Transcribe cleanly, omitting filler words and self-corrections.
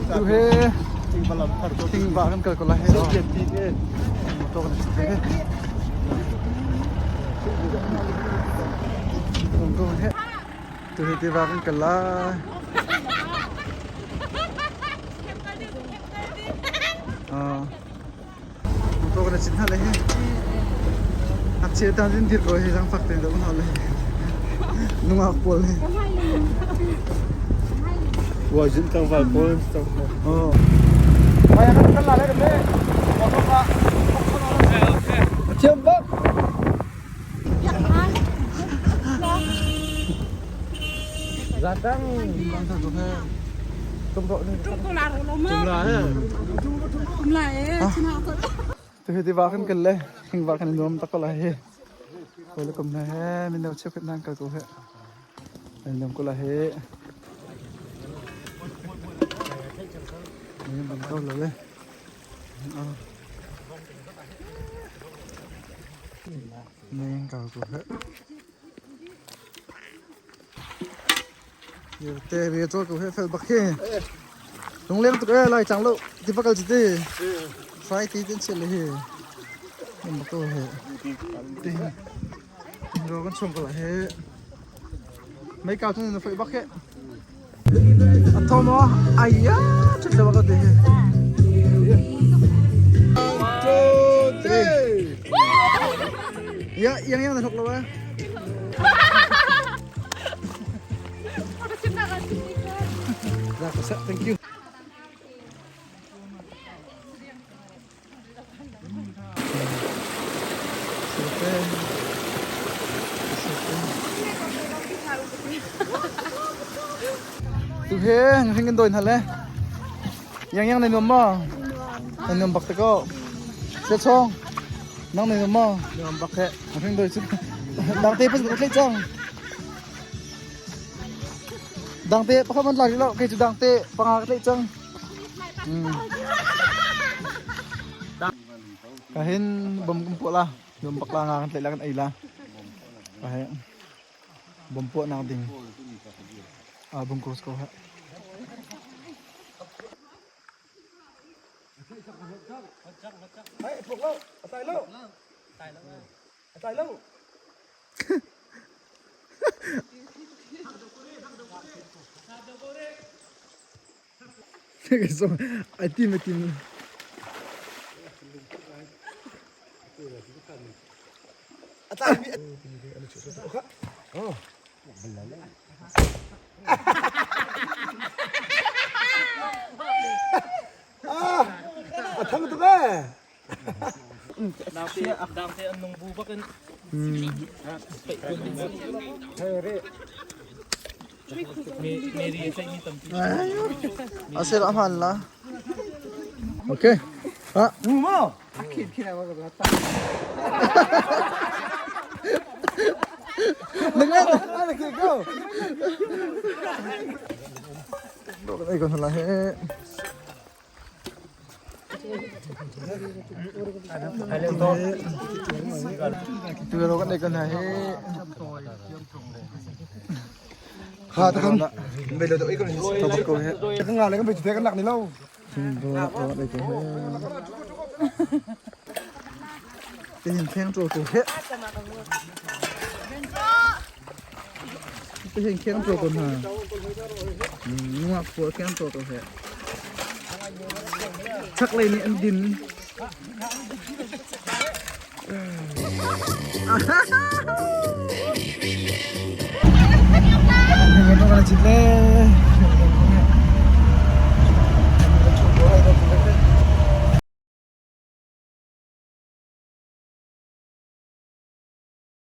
Tu he thingva kan kal ko lai he. Motor kan chit he. Ko he. Tu he tiva kan kal lai. Motor kan chit hna le he. Ngakchia ta din dir ko he zang fak te do hna le. Nungak pawl he. Wa jin tang val pawl tang. Oh. Maya kan kan la le me. Motor ka. Thiam bak. Zatang. Tu hi tiva kan kal le thingva kan nuam tak ko lai hi. Kawle kum na he mino cheukhat nan kal ko he. An nuam ko lai hi. Ni bang ko lo le. Ni kal ko he. Te ve cho ko he fel bak he. Lung leng tuk e lai chang lo ti pakal chi te. Fai ti tin chel he. Nam bak ko he. Ti. Ro kan chung ko la he. Mấy cao cho nên nó phải bắc he. A thom mo ai ya chut lo ko te he. Ya yang yang na thok lo ba. Thank you. Tu he hring kan dawi hna le. Yang yang nai nuam maw? Nai nuam bak te ko. Se chong. Nang nai nuam maw? Nuam bak he. Hring dawi cu. Dang te pas ka thlei cang. Dang te pakhat man lak rih lo. Kei cu dang te panga ka tlaih cang. Ka hin bom kan puah la. Bom bak la nga kan tlaih la kan ei la. Ka he bom puah nak ding. Ah bungkus ko ha. Hai, puk lo, atai lo. Atai lo. Ai tim ai tim. Atai mi. Oh. Ah, a thang tuk eh. Dangte an nung bu bak in Asir aman la. Okay. Ah. Mo. Dengar. Okay, go. Ay kon la he. Tu ro kan kan he. Kha ta kan. Bây giờ tôi còn Tabak ko he. cái ngà này cái mình chỉ thấy cái nặng này lâu. Ro ro đây ko he. Te hin kheng tro ko he. Te hin kheng tro ko na. Nuak pu kheng tro ko he. Chak lei nih an din. Hing kan chit le.